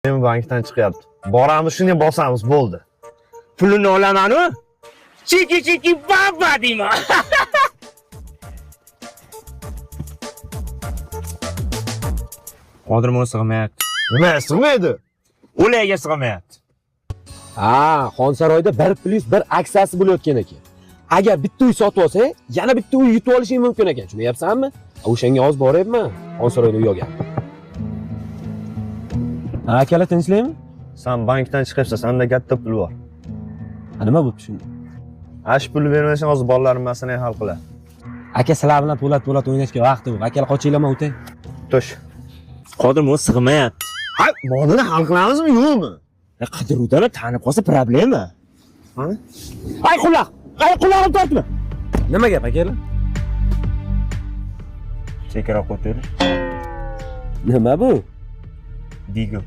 Bankdan chiqyapti. Boramiz, shunday bosamiz, bo'ldi. Pulini olamanu. Chiki chiki baba deyman. Qodir mo'l sig'mayapti. Nima sig'maydi? O'laga sig'mayapti. Ha, Xonsaroyda 1+1 aksiyasi bo'layotgan ekan. Agar bitta uy sotib olsang, yana bitta uy yutib olishing mumkin ekan. Tushunyapsanmi? O'shanga hozir boryapman. Xonsaroyda uy olgan. Ha, akalar tinchlikmi? San bankdan chiqyapsan, senda katta pul bor. Ha, nima bo'pti shunda? Ana shu pulni bermasang hozir bolalarim masalani hal qiladi. Aka, sizlar bilan po'lat po'lat o'ynashga vaqti yo'q. Akalar qochinglar, man o'tay. Tush. Qodir mo'l sig'mayapti. Ha, molini hal qilamizmi, yo'qmi? Qidiruvdan tanib qolsa problema. Ha? Ay quloq! Ay qulog'im tortma. Nima gap, akalar? Chekroq o'tir. Nima bu? Digo.